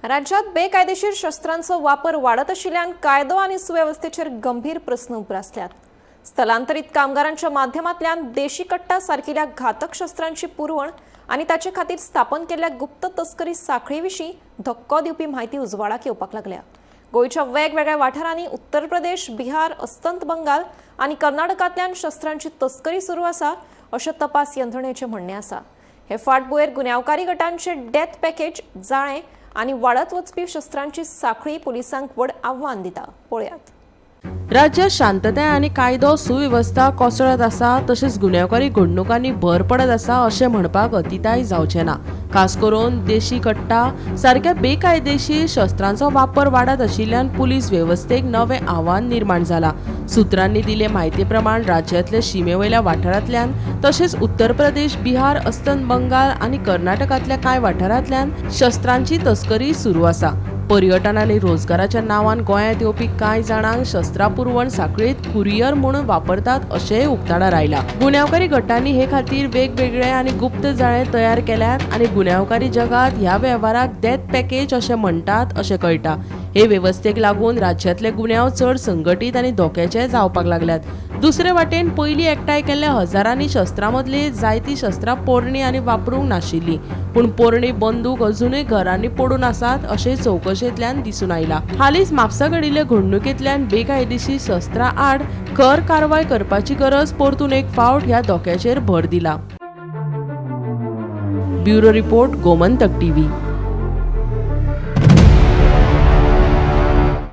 राज्यात बेकायदेशीर शस्त्रांचो वापर वाडत आशिल्ल्यान कायदो आनी सुवेवस्थेचेर गंभीर प्रस्न उप्रासल्यात. स्थलांतरीत कामगारांच्या माध्यमांतल्यान देशी कट्टा सारकिल्या घातक शस्त्रांची पुरवण आनी ताचे खातीर स्थापन केल्ल्या गुप्त तस्करी साखळी विशीं धक्को दिवपी म्हायती उजवाडाक येवपाक लागल्या. गोंयच्या वेगवेगळ्या वाठारांनी उत्तर प्रदेश, बिहार, अस्तंत बंगाल आनी कर्नाटकांतल्यान शस्त्रांची तस्करी सुरू आसा अशें तपास यंत्रणेचें म्हणणें आसा. हे फाटभुंयेर गुन्यांवकारी गटांचे डेथ पॅकेज जाळें आनी वाडत वचपी शस्त्रांची साखळी पुलिसांक व्हड आव्हान दिता. पळयात. राज्यात शांतताय आनी कायदो सुवेवस्था कोसळत आसा, तशेंच गुन्यांवकारी घडणुकांनी भर पडत आसा अशें म्हणपाक अतिताय जावचें ना. खास करून देशी कट्टा सारक्या बेकायदेशीर शस्त्रांचो वापर वाडत आशिल्ल्यान पुलीस वेवस्थेक नवें आव्हान निर्माण जालां. सुत्रांनी दिले म्हायती प्रमाण राज्यांतल्या शिमे वयल्या वाठारांतल्यान तशेंच उत्तर प्रदेश, बिहार, अस्तंत बंगाल आनी कर्नाटकांतल्या कांय वाठारांतल्यान शस्त्रांची तस्करी सुरू आसा. पर्यटन आनी रोजगाराच्या नांवान गोंयांत येवपी कांय जाणांक शस्त्रां पुरवण साखळीत कुरियर म्हणून वापरतात अशेंय उक्ताडार आयलां. गुन्यांवकारी गटांनी हे खातीर वेगवेगळे आनी गुप्त जाळें तयार केल्यात आनी गुन्यांवकारी जगांत ह्या वेव्हाराक डेथ पॅकेज अशें म्हणटात अशें कळटा. हे वेवस्थेक लागून राज्यांतले गुन्यांव चड संघटीत आनी धोक्याचे जावपाक लागल्यात. दुसरे वाटेन पयलीं एकठांय केल्ल्या हजारांनी शस्त्रां मदलीं जायतीं शस्त्रां पोरणी आनी वापरूंक नाशिल्लीं, पूण पोरणी बंदूक अजुनूय घरांनी पडून आसात अशें चवकशेंतल्यान दिसून आयलां. हालींच म्हापसा घडिल्ले घडणुकेंतल्यान बेकायदेशीर शस्त्रां आड खर कारवाय करपाची गरज परतून एक फावट ह्या धोक्याचेर भर दिला. Bureau report, Gomantak TV.